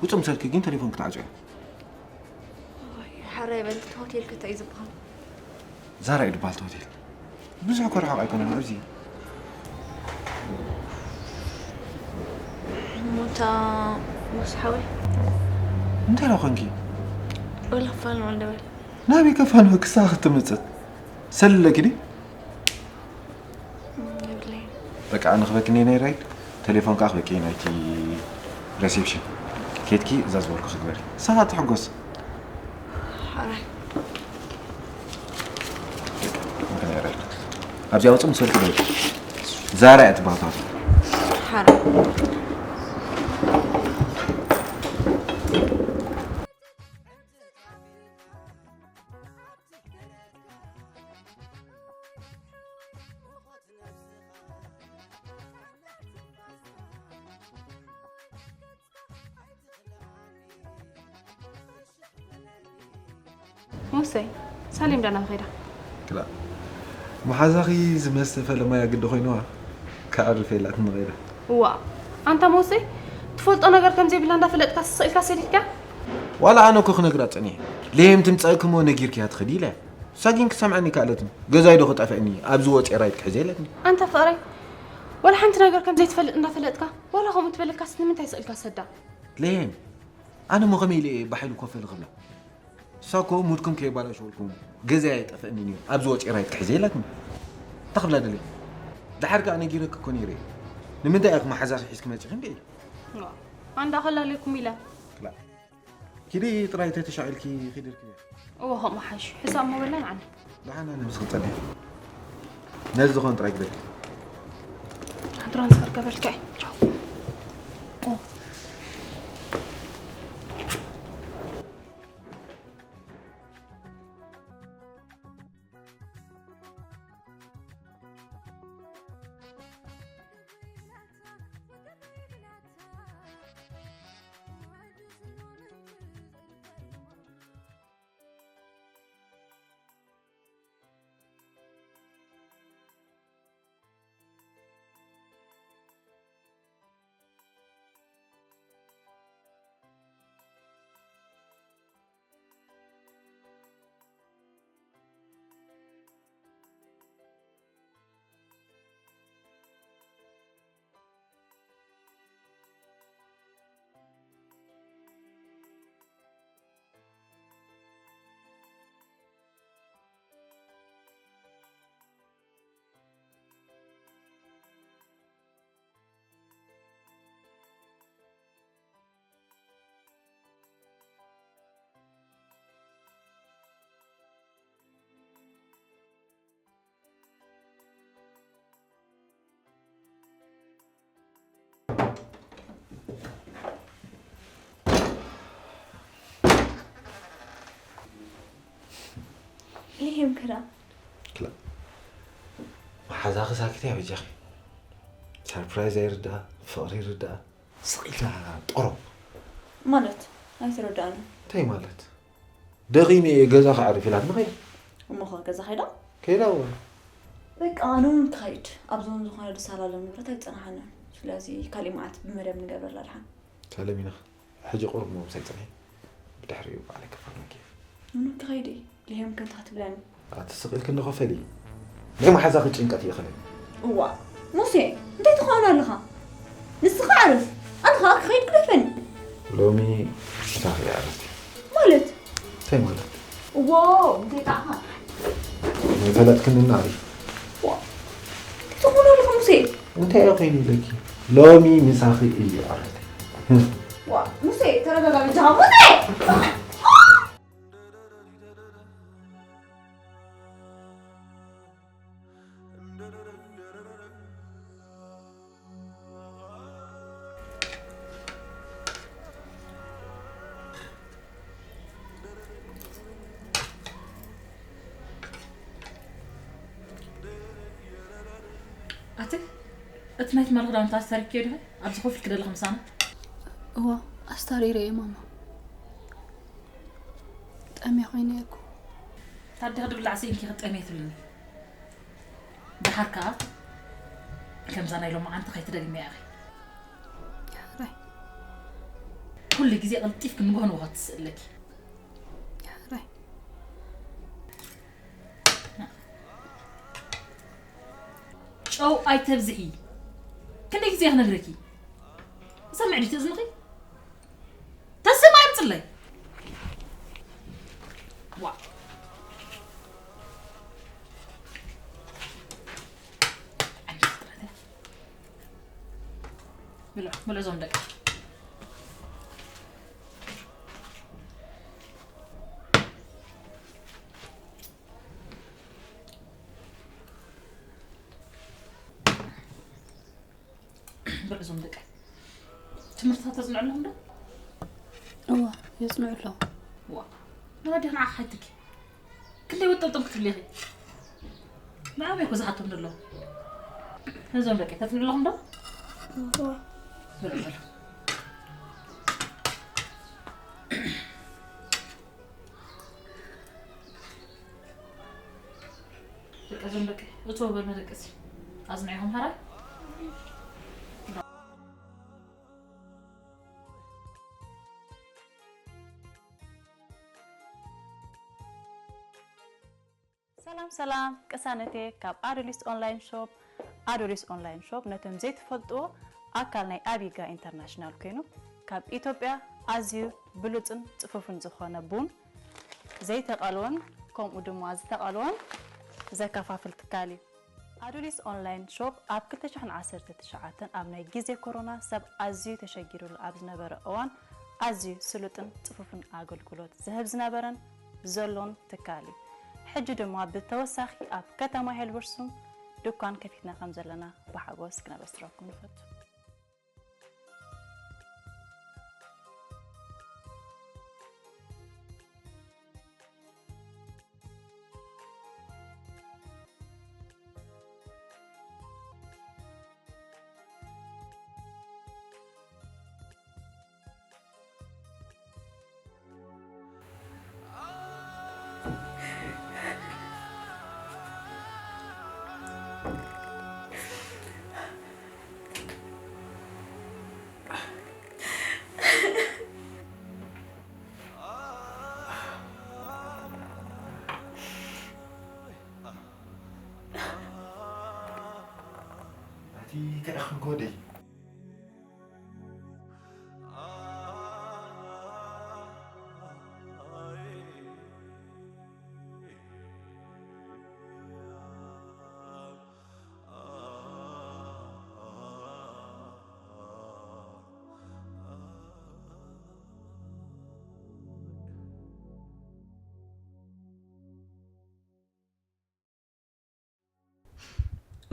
ውጹእ ምሰልኪ ግን ቴሌፎን ክትዓጽዮ። ኦይ፣ ሓራይ በል፣ እቲ ሆቴል ከ እንታይ እዩ ዝበሃል? ዛራ እዩ ዝበሃል እቲ ሆቴል። ብዙሕ እኮ ርሑቕ ኣይኮነን፣ ኣብዚ። እሞ እታ ሞስ ሓወይ? እንታይ ደኣ ኮንኪ? ወላ ክፋል ንበል። ናበይ ከፋንወ ክሳኺ ክትመጽእ? ሰልለኪ ድዩ? የብለይን። በቃ ኣነ ክበኪ ናይ ራይድ፣ ቴሌፎን ከኣ ክበኪ ናይቲ ሬሴፕሽን። ኬድኪ እዛ ዝበልኩኺ ግበሪ። ንስኻ ትሕጎስ። ሓራይ። በቃ ናይ ራይድ። ኣብዚኣ ውጽእ ምስ በልኩ ደውል። ዛራ እያ ትበሃል። ሓራይ። ሙሰይ፣ ሳሌም ዳና ኸይዳ? ክላ መሓዛኺ ዝመስተ ፈለማያ ግዲ ኮይንዋ፣ ክዕርፍ የላትን ንኸይዳ። እዋ፣ ኣንታ ሞሴ፣ ትፈልጦ ነገር ከም ዘይብላ እንዳፈለጥካ ስቕ ኢልካ ሰዲድካ? ዋላ ኣነ እኮ ክነግራ ጸኒሐ። ለየም ትምጻእኪ እሞ ነጊርክያ ትኸዲ ኢለ። እሳ ግን ክሰምዓኒ ከኣለትኒ። ገዛይ ዶ ክጠፍአኒ፣ ኣብዚ ወጺኤ ራይድ ክሕዘ ኢለትኒ። ኣንታ ፍቕረይ፣ ዋላ ሓንቲ ነገር ከም ዘይትፈልጥ እንዳፈለጥካ፣ ዋላ ከምኡ ትበለካስ ንምንታይ ስቕ ኢልካ ሰዳ? ለየም፣ ኣነ እሞ ከመይ ኢለ እየ ብሓይሉ ኮፈሊ ክብላ? እሳ እኮ ሙድኩም ከየባላሸወልኩም ገዛይ ኣይጠፍአንን እዩ፣ ኣብዚ ወፂኤ ራይድ ክሕዘ ኢላትኒ። እንታይ ክብላ ደልየ? ደሓር ከኣ ነጊረኪ እኮ ነይረ እየ። ንምንታይ ኢኺ መሓዛኺ ሒዝኪ መፂኺ እንዴ? ዋ፣ ኣንዳ ከላለይኩም ኢላ። ክላ። ኪዲ ጥራይ ተተሻቒልኪ ኺዲ ርክብያ። እወ፣ ከምኡ ሓይሹ። ሕሳብ ሞ በላ ንዓና። ደሓን ኣነ ምስኺ ጸኒሐ። ነዚ ዝኾን ጥራይ ግበሪ። ትራንስፈር ገበልካ እየ። ቻው። ኦ። ይሄም ክራ ክላ መሓዛኺ ሳክት እያ በጃኺ። ሰርፕራይዝ ኣይርድኣ፣ ፍቕሪ ይርድኣ። ስቕ ኢልካ ጦሮብ። ማለት ኣይተረዳእን። እንታይ ማለት? ደኺመ እየ፣ ገዛ ክዓርፍ ኢላትኒ ኸይዳ። እሞ ኸ ገዛ ኸይዳ? ከይዳ እወ። በቃ፣ ኣነ እውን ክኸይድ። ኣብዞም ዝኾነ ዝሰላለም ንብረት ኣይጸናሓንን። ስለዚ ካሊእ መዓልቲ ብመደብ ንገብረላ ድሓን። ሰለሚና፣ ሕጂ ቁሩብ እሞ ምሳይ ጽንሒ። ብድሕሪኡ ባዕለይ ክፈርመኪ። ኣነ ክኸይድ እየ። ልሄም ከ እንታይ ክትብለኒ? ኣቲ ስቕ ኢልኪ እንዶ ኸፈሊ። ናይ መሓዛኺ ጭንቀት ይእኽለኒ። እዋ፣ ሙሴ፣ እንታይ ትኸውን ኣለኻ? ንስኻ ኣዕርፍ። ኣነ ኸኣ ክኸይድ ግደፈኒ። ሎሚ ምሳኺ እየ ኣዕርፍ። ማለት? እንታይ ማለት? እዎ፣ እንታይ ጣዕኻ? ናይ ፈለጥክኒ እና ኣዕርፍ። ዋ፣ እንታይ ትኸውን ኣለኻ ሙሴ? እንታይ እየ ኮይኑ ኢለኪ? ሎሚ ምሳኺ እየ ኣዕርፍ። ዋ፣ ሙሴ፣ ተረጋጋ በጃኻ፣ ሙሴ! ኣቲ፣ እቲ ናይ ትማሊ ክዳውንቲ ኣስታሪክዮ ዲኺ? ኣብዚ ኮፍ ኢልኪ ደለኺ ምሳና? እዋ፣ ኣስታሪረ እየ ማማ። ጠምየ ኮይነ እየ እኮ። ታዲያ ክድብላዕ ስኢንኪ ክትጠምየ ትብልኒ? ደሓር ከኣ ከምዛ ናይ ሎማዓንቲ ከይትደግምያ ኢኺ። ሕራይ። ኩሉ ግዜ ቀልጢፍኪ ንግሆ ንግሆ ትስእለኪ። ሕራይ። ጨው ኣይተብዝሒ። ክንደይ ግዜ ክነግረኪ? ሰምዕ ድዩ እዝንኺ? ተስማይ ኣምጽለይ። ዋ። ብልዑ፣ ብልዑ እዞም ደቂ። ብልዑ እዞም ደቂ። ትምህርትታት ተጽንዑ ኣለኹም ዶ? እዋ፣ የጽንዑ ኣለዉ። ዋ፣ ንወዲ ንዓኻ ሓይትኪ። ክንደይ ወጠምጠም ክትብሊ ኢኺ? ንዓበይ እኮ ዝሓቶም ዘለዉ። እዞም ደቂ ተጽንዑ ኣለኹም ዶ? እዋ። ብልዑ፣ ብልዑ። በቃ እዞም ደቂ እቶ በል መደቀሲ ኣዝንዕኹም ሓራይ። ሰላም ሰላም ቅሳነቴ ካብ ኣዶሊስ ኦንላይን ሾፕ። ኣዶሊስ ኦንላይን ሾፕ ነቶም ዘይትፈልጥዎ ኣካል ናይ ኣቢጋ ኢንተርናሽናል ኮይኑ ካብ ኢትዮጵያ ኣዝዩ ብሉጽን ጽፉፍን ዝኾነ ቡን ዘይተቐልወን ከምኡ ድማ ዝተቐልወን ዘከፋፍል ትካል እዩ። ኣዱሊስ ኦንላይን ሾፕ ኣብ ክልተ ሽሕን ዓሰርተ ትሽዓተን ኣብ ናይ ግዜ ኮሮና ሰብ ኣዝዩ ተሸጊሩሉ ኣብ ዝነበረ እዋን ኣዝዩ ስሉጥን ጽፉፍን ኣገልግሎት ዝህብ ዝነበረን ዘሎን ትካል እዩ። ሕጂ ድማ ብተወሳኺ ኣብ ከተማ ሄልበርሱም ድኳን ከፊትና ከም ዘለና ብሓጎስ ክነበስረኩም ንፈቱ። ኣቲ እንታይ ኢኹም ጎደይ?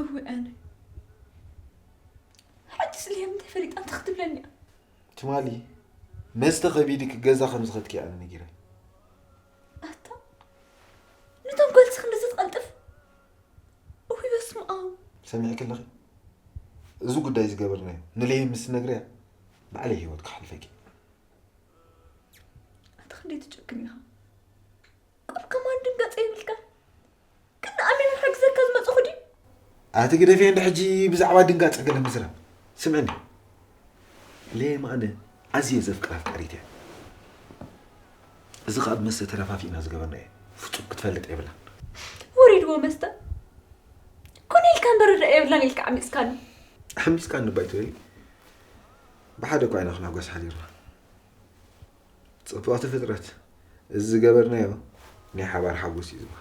እወ ኣነ። ሕጂ ስለ እንታይ ፈሊጣ እንታይ ክትብለኒ እያ? ትማሊ መስተ ከቢድኪ ገዛ ከም ዝኸድኪ ኣነ ነጊረ። ኣታ፣ ንቶም ጓልሲ ክንድዚ ትቐልጥፍ? እውይ በስመ ኣብ። ሰሚዕኪ ኣለኺ? እዚ ጉዳይ ዝገበርናዮ ንለየ ምስ ነግርያ ባዕለይ ህይወት ክሓልፈኪ። ኣታ ክንደይ ትጨክን ኢኻ? ቁሩብ ከማን ድንጋጸ የብልካ? ግን ኣሚነ ክሕግዘካ ዝመጽኹ ድዩ? ኣቲ ግደፊ እንደ ሕጂ ብዛዕባ ድንጋጸ ገለ ምዝራብ። ስምዕኒ። ሌም ኣነ ኣዝየ ዘፍቅራ ኣፍቃሪት እያ። እዚ ኸኣ ብመስተ ተረፋፊእና ዝገበርና እየ። ፍጹም ክትፈልጥ የብላን። ወሪድዎ መስተ። ኮነ ኢልካ እምበር ርዳእ የብላን ኢልካ ዓሚጽካኒ። ዓሚጽካኒ ባይተወይ። ብሓደ እኳ ኢና ክናጎስ ሓዲርና። ጽቡቕቲ ፍጥረት፣ እዚ ዝገበርናዮ ናይ ሓባር ሓጎስ እዩ ዝባ።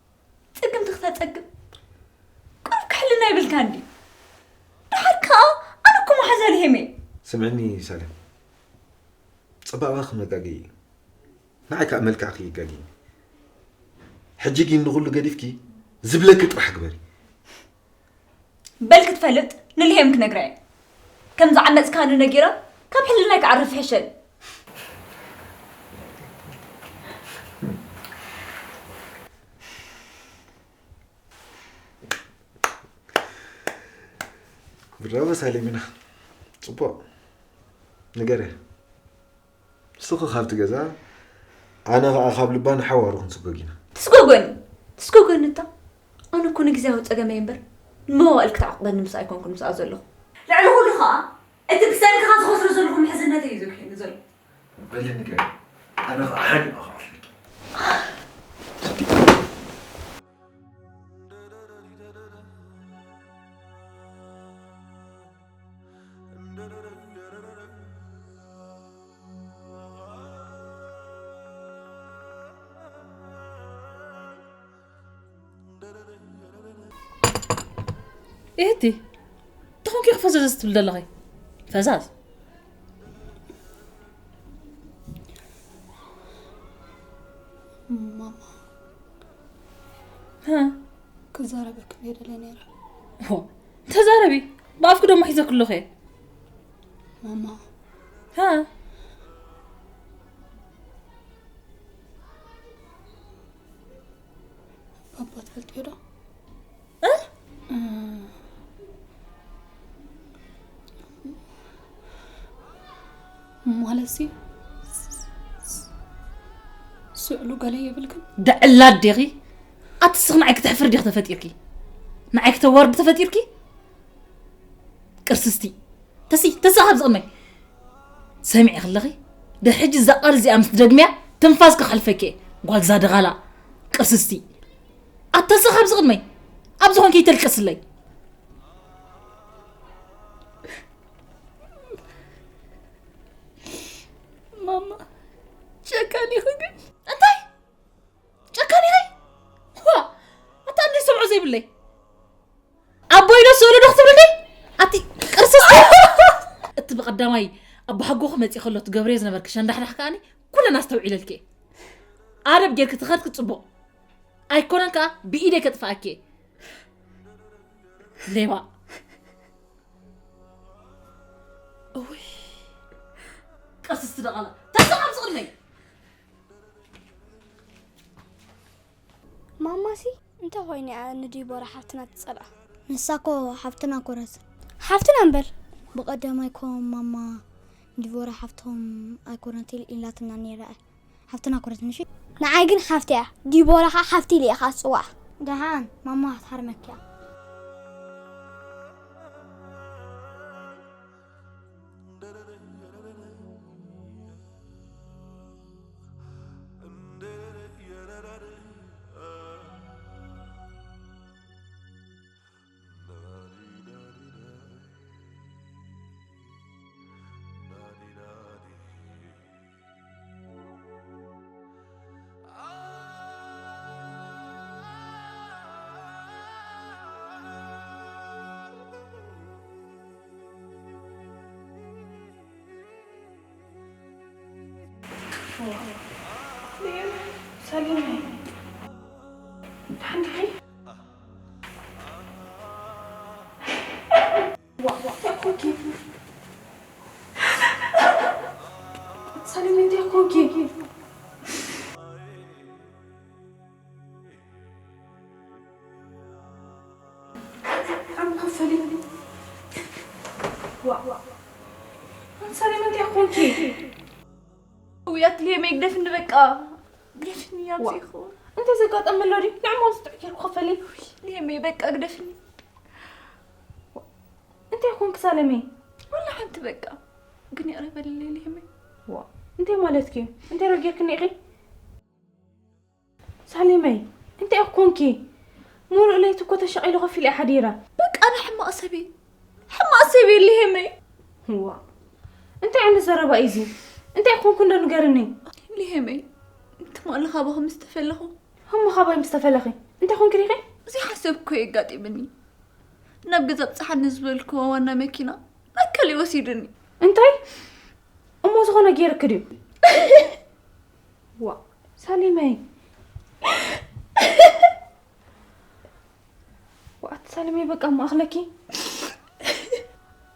ጸግም ትኽታ ጸግም። ቁሩብ ክሕልና ይብልካ እንዲ። ደሓር ከኣ ኣነ እኮ መሓዛ ልሄም እየ። ስምዕኒ ሳሌም፣ ጽባቐኺ መጋገዪ እዩ። ንዓይ ከኣ መልክዕኺ ይጋገይኒ። ሕጂ ግን ንኹሉ ገዲፍኪ ዝብለኪ ጥራሕ ግበሪ። በል ክትፈልጥ ንልሄም ክነግራ እየ። ከም ዝዓመጽካኒ ነጊራ ካብ ሕልናይ ክዓርፍ ይሕሸኒ። ብራቮ ሳሌሚና፣ ጽቡቕ። ንገርያ። ንስኺ ካብቲ ገዛ፣ ኣነ ኸኣ ካብ ልባ ንሓዋሩ ክንስጎግ ኢና። ትስጎጎኒ፣ ትስጎጎኒ እታ። ኣነ እኮ ንግዝያዊ ጸገመይ እምበር፣ ንመዋእል ክትዓቕበኒ ምስ ኣይኮንኩን ምስኣ ዘለኹ። ልዕሊ ኩሉ ኸኣ፣ እቲ ብሰንክኻ ዝኸስሮ ዘለኹ ምሕዝነተይ እዩ ዘጉህየኒ ዘሎ። በሊ ንገሪ፣ ኣነ ኸኣ ሓዲቐ ክቐትለኪ። እህቲ፣ እንታይ ኮንኪ ፈዘዝ ትብል ዘለኺ? ፈዛዝ? ማማ። ሃ? ክዛረበክን እየ ደልየ ነይረ። ኦ፣ ተዛረቢ። ብኣፍኪ ደሞ ሒዘ ክለኹ እየ። ማማ። ሃ? ባባ ትፈልጥዮ ዶ? እ? እ፣ ማለትሲ፣ ስዕሉ ገለ የብልክን? ደዕላ ኣዴኺ፣ ኣቲ ስኽናዓይ ክተሕፍሪ ዲኺ ተፈጢርኪ? ንዓይ ክተዋርዲ ተፈጢርኪ? ቅርስስቲ፣ ተሲ ተሳ ካብ ዝቕድመይ ሰሚዒ ከለኺ፣ ድሕጂ እዛ ቃል እዚኣ ምስ ትደግምያ ትንፋስ ክሓልፈኪ እየ። ጓል እዛ ደቓላ ቅርስስቲ፣ ኣታ ተሳ ካብ ዝቕድመይ ኣብ ዝኾን ከይተልቅስለይ። ማማ፣ ጨካን ኢኺ ግን። እንታይ ጨካን ኢኺ? ዋ፣ ኣታ እንደ ሰምዖ ዘይብለይ ኣቦይ ዶ ስእሉ ዶ ክትብልኒ? ኣቲ ቅርስስቲ። እቲ ብቐዳማይ ኣቦሓጎኺ መፂእ ከሎ ትገብርዮ ዝነበርኪ ሸንዳሕዳሕ ከኣኒ ኩለን ኣስተውዒለልኪ እየ። ኣደብ ጌርኪ ትኸድኪ ፅቡቕ ኣይኮነን ከኣ ብኢደይ ከጥፍኣኪ እየ። ሌባ። እውይ፣ ቅርስስቲ ደቓላ፣ ተሳ ካብ ዝቕድመይ። ማማሲ እንታይ ኮይና እያ ንዲቦራ ሓፍትና ትጸልኣ? ንሳ እኮ ሓፍትና ኮረት። ሓፍትና እምበር። ብቐዳማይ እኮ ማማ ዲቦራ ሓፍቶም ኣይኮነት ኢል- ኢላትና ነይራ እያ። ሓፍትና ኮረት ምሽ? ንዓይ ግን ሓፍቲ እያ። ዲቦራ ኸዓ ሓፍቲ ኢለ እየ ከዓ ዝጽውዓ። ደሓን ማማ ክትሃርመኪ እያ። ሰሊም፣ ሓንቲ ሰሊም፣ እንታይ ኮንኪ? ኣንተ ሰሊም፣ ዋ፣ ኣንተ ሰሊም፣ እንታይ ኮንኪ? ውያት ሊየመይ፣ ግደፍኒ በቃ። ግደፍኒ፣ ኣብዚ ይኸውን። እንታይ ዘጋጠመ ኣሎ ድዩ? ንዕሞ ዝጥዕኪ ክኸፈልኒ። ሊየመይ፣ በቃ ግደፍኒ። እንታይ ኮንክ ሳለመይ? ወላ ሓንቲ በቃ። ግን ይቕረ በልለይ ሊየመይ። ዋ፣ እንታይ ማለትኪ እዩ? እንታይ ረጊርክኒ ኢኺ? ሳሌመይ፣ እንታይ ኢኺ ኮንኪ? ሙሉእ ለይቲ እኮ ተሸቒሉ ኮፍ ኢለ እየ ሓዲረ። በቃ ኣነ ሕማቕ ሰብ እየ። ሕማቕ ሰብ እየ ሊሄመይ። ዋ፣ እንታይ ዓይነት ዘረባ እዩ እዚ? እንታይ ኢኺ ኮንኩ እንዶ ንገርኒ። ሊሄመይ፣ ትማሊ ካባኺ ምስ ተፈለኹ። እሞ ካባይ ምስ ተፈለኺ እንታይ ኮንኪ ዲኺ? ዘይሓሰብክዮ እዩ ኣጋጢምኒ። ናብ ገዛ ብጽሓኒ ዝበልክዎ ዋና መኪና ኣካለይ ወሲዱኒ። እንታይ? እሞ ዝኾነ ገይርኪ ድዩ? ዋ፣ ሳሊመይ። ዋ፣ ኣቲ ሳሊመይ በቃ እሞ ኣኽለኪ።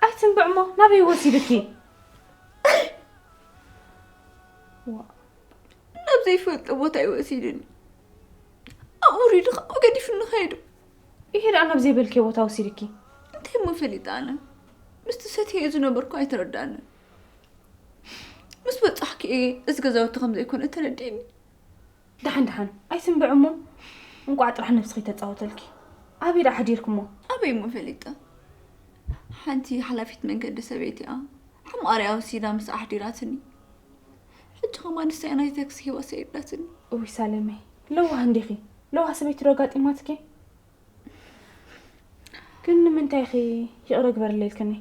ኣይትንብዕ እሞ ናበይ ወሲድኪ? ዋ፣ ናብ ዘይፈልጦ ቦታ እዩ ወሲድኒ። ኣብኡ ውሪዱ ከኣ ገዲፉኒ ከይዱ። ይሄ ደኣ ናብ ዘይበልክዮ ቦታ ወሲድኪ። እንታይ እሞ ፈሊጠ ኣነ? ምስቲ ሰትየዮ ዝነበርኩ ኣይተረድኣንን። ምስ በጻሕኩ እየ እዚ ገዛውቲ ከም ዘይኮነ ተረዲእኒ። ደሓን ደሓን ኣይትንብዕ እሞ እንቋዕ ጥራሕ ነብስኺ ተጻወተልኪ። ኣበይ ደኣ ሓዲርክሞ? ኣበይ እሞ ፈሊጠ? ሓንቲ ሓላፊት መንገዲ ሰበይቲ እያ ሕማቕ ኣርእያ ወሲዳ ምስ ኣሕዲራትኒ። ሕጂ ከማን ንሳ እያ ናይ ታክሲ ሂባ ሰይዳትኒ። እውይ ሳለመይ፣ ለዋህ እንዲኺ። ለዋህ ሰበይቲ ዶ ኣጋጢማትኪ? ግን ንምንታይ ኢኺ ይቕረ ግበርለይ ኢልክኒ?